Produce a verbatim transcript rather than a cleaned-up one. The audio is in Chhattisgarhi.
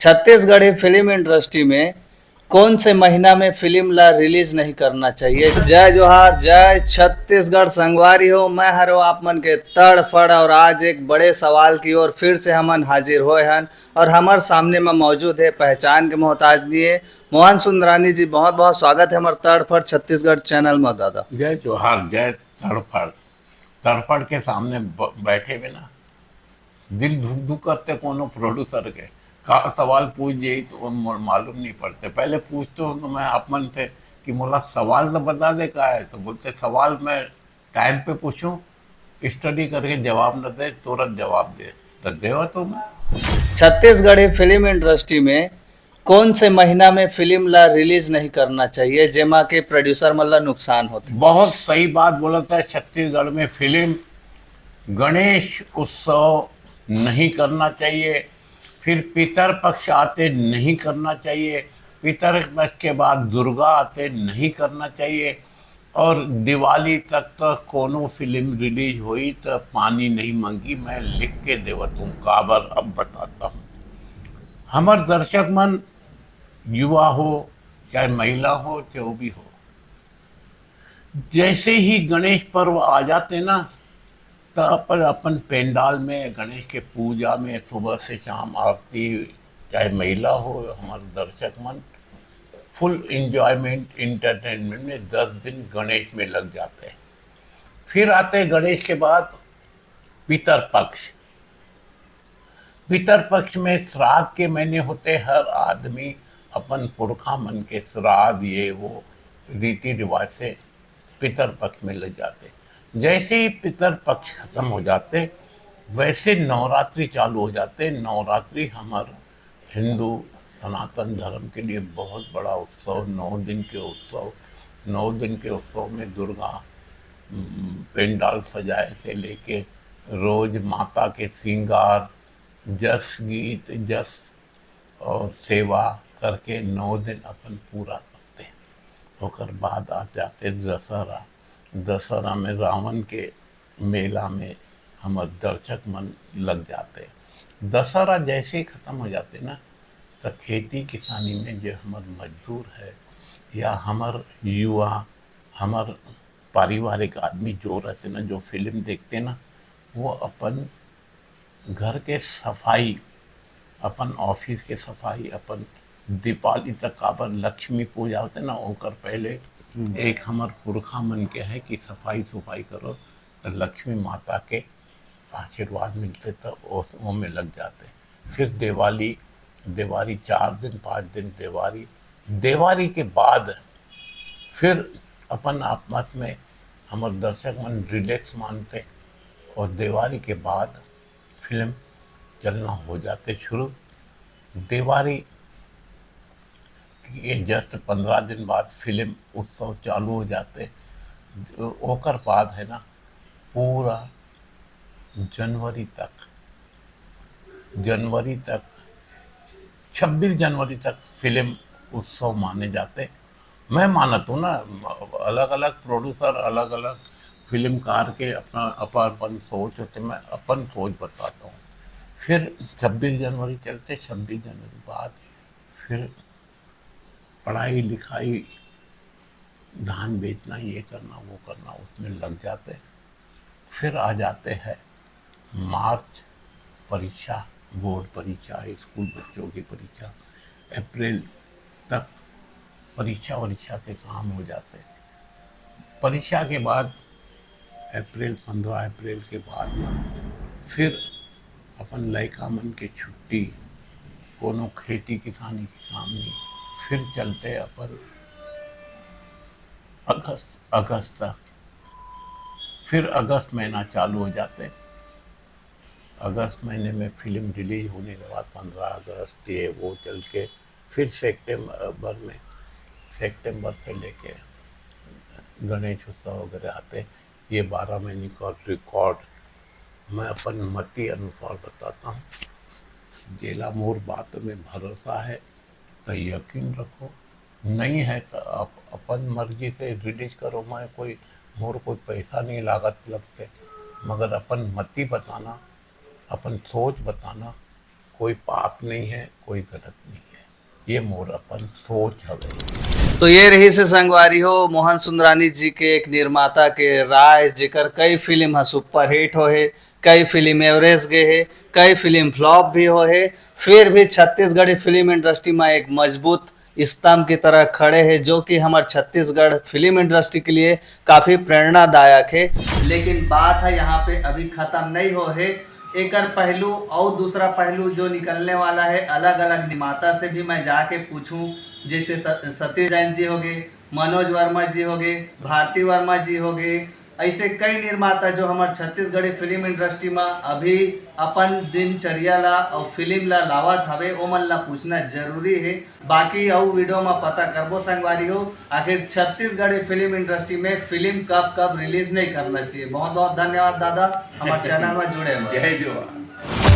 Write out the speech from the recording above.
छत्तीसगढ़ी फिल्म इंडस्ट्री में कौन से महीना में फिल्म ला रिलीज नहीं करना चाहिए? जय जोहार, जय छत्तीसगढ़ संगवारी हो, मैं हरो आप मन के तड़फड़ और आज एक बड़े सवाल की ओर फिर से हमन हाजिर होए हन और हमर सामने में मौजूद है पहचान के मोहताज नहीं है मोहन सुंदरानी जी। बहुत बहुत स्वागत है हमर तड़फड़ छत्तीसगढ़ चैनल में दादा। जय जोहार, जय तड़फड़। तड़फड़ के सामने ब-, बैठे बिना दिल धुक धुक करते कोनो प्रोड्यूसर के। का सवाल पूछ जाई तो वो मोर मालूम नहीं पड़ते। पहले पूछते हो तो मैं आप मन से कि मोला सवाल तो बता दे का है, तो बोलते सवाल मैं टाइम पे पूछूं, स्टडी करके जवाब न दे, तुरंत जवाब दे, तो देवा तो मैं। छत्तीसगढ़ी फिल्म इंडस्ट्री में कौन से महीना में फिल्म ला रिलीज नहीं करना चाहिए जेमा के प्रोड्यूसर मन ला नुकसान होथे? बहुत सही बात बोला था। छत्तीसगढ़ में फिल्म गणेश उत्सव नहीं करना चाहिए, फिर पितर पक्ष आते नहीं करना चाहिए, पितर पक्ष के बाद दुर्गा आते नहीं करना चाहिए, और दिवाली तक तो कोनो फिल्म रिलीज होई तो पानी नहीं मंगी, मैं लिख के देवत हूँ। काबर अब बताता हूँ। हमर दर्शक मन युवा हो, चाहे महिला हो, जो भी हो, जैसे ही गणेश पर्व आ जाते ना, तो अपन अपन पंडाल में गणेश के पूजा में सुबह से शाम आरती, चाहे महिला हो, हमारे दर्शक मन फुल एंजॉयमेंट एंटरटेनमेंट में दस दिन गणेश में लग जाते हैं। फिर आते हैं गणेश के बाद पितर पक्ष। पितर पक्ष में श्राद्ध के महीने होते, हर आदमी अपन पुरखा मन के श्राद्ध ये वो रीति रिवाज से पितर पक्ष में लग जाते। जैसे ही पितर पक्ष खत्म हो जाते, वैसे नवरात्रि चालू हो जाते। नवरात्रि हमार हिंदू सनातन धर्म के लिए बहुत बड़ा उत्सव, नौ दिन के उत्सव। नौ दिन के उत्सव में दुर्गा, उम, पंडाल सजाए से लेके रोज माता के श्रृंगार, जस गीत, जस और सेवा करके नौ दिन अपन पूरा करते हैं। ओकर बाद आ जाते दशहरा। दशहरा में रावण के मेला में हमर दर्शक मन लग जाते। दशहरा जैसे ही खत्म हो जाते ना, तो खेती किसानी में जो हमर मजदूर है या हमर युवा, हमर पारिवारिक आदमी जो रहते ना, जो फिल्म देखते ना, वो अपन घर के सफाई, अपन ऑफिस के सफाई, अपन दीपावली तक काबर लक्ष्मी पूजा होते ना, ओकर पहले एक हमर पुरखा मन के है कि सफाई सुफाई करो, तो लक्ष्मी माता के आशीर्वाद मिलते, तो ओ, वो में लग जाते। फिर दिवाली, दिवाली चार दिन, पाँच दिन दिवाली। दिवाली के बाद फिर अपन आपस में हमर दर्शक मन रिलैक्स मानते और दिवाली के बाद फिल्म चलना हो जाते शुरू। दिवाली ये जस्ट पंद्रह दिन बाद फिल्म उत्सव चालू हो जाते। ओकर बाद है ना, पूरा जनवरी तक, जनवरी तक, छब्बीस जनवरी तक फिल्म उत्सव माने जाते। मैं मानत हूँ ना, अलग अलग प्रोड्यूसर, अलग अलग फिल्मकार के अपना अपन अपन सोच होते, मैं अपन सोच बताता हूँ। फिर छब्बीस जनवरी चलते, छब्बीस जनवरी बाद फिर पढ़ाई लिखाई, धान बेचना, ये करना वो करना, उसमें लग जाते हैं। फिर आ जाते हैं मार्च, परीक्षा, बोर्ड परीक्षा, स्कूल बच्चों की परीक्षा, अप्रैल तक परीक्षा वरीक्षा के काम हो जाते हैं। परीक्षा के बाद अप्रैल, पंद्रह अप्रैल के बाद ना फिर अपन लइका मन के छुट्टी, कोनो खेती किसानी के काम नहीं, फिर चलते अपन अगस्त, अगस्त तक। फिर अगस्त महीना चालू हो जाते। अगस्त महीने में फिल्म रिलीज होने के बाद पंद्रह अगस्त ये वो चल के फिर सितंबर में, सितंबर से लेके गणेश उत्सव वगैरह आते। ये बारह महीने का रिकॉर्ड मैं अपन मति अनुसार बताता हूँ। जेला मोर बात में भरोसा है तो यकीन रखो, नहीं है तो आप अपन मर्जी से रिलीज करो। मैं कोई, मोर कोई पैसा नहीं लागत लगते, मगर अपन मति बताना, अपन सोच बताना, कोई पाप नहीं है, कोई गलत नहीं है। ये मोर अपन सोच हवे। तो ये रहिस हे संगवारी हो मोहन सुंदरानी जी के एक निर्माता के राय, जेकर कई फिल्म ह सुपरहिट होहे, कई फिल्म एवरेज गे हे, कई फिल्म फ्लॉप भी होहे, फिर भी छत्तीसगढ़ी फिल्म इंडस्ट्री में एक मजबूत स्तंभ की तरह खड़े हे, जो कि हमर छत्तीसगढ़ फिल्म इंडस्ट्री के लिए काफी प्रेरणादायक हे। लेकिन बात ह यहाँ पे अभी खत्म नहीं होहे। एकर पहलू और दूसरा पहलू जो निकलने वाला है, अलग अलग निर्माता से भी मैं जाके पूछूं, जैसे त- सतीश जैन जी होगे, मनोज वर्मा जी होगे, भारती वर्मा जी होगे, ऐसे कई निर्माता जो हमर छत्तीसगढ़ी फिल्म इंडस्ट्री में अभी अपन दिनचर्या ला और फिल्म ला लावत हवे, ओमन ला पूछना जरूरी है। बाकी अउ वीडियो में पता करबो संगवारी हो, आखिर छत्तीसगढ़ी फिल्म इंडस्ट्री में फिल्म कब कब रिलीज नहीं करना चाहिए। बहुत बहुत धन्यवाद दादा, हमर चैनल में जुड़े हुए। जय जोहार।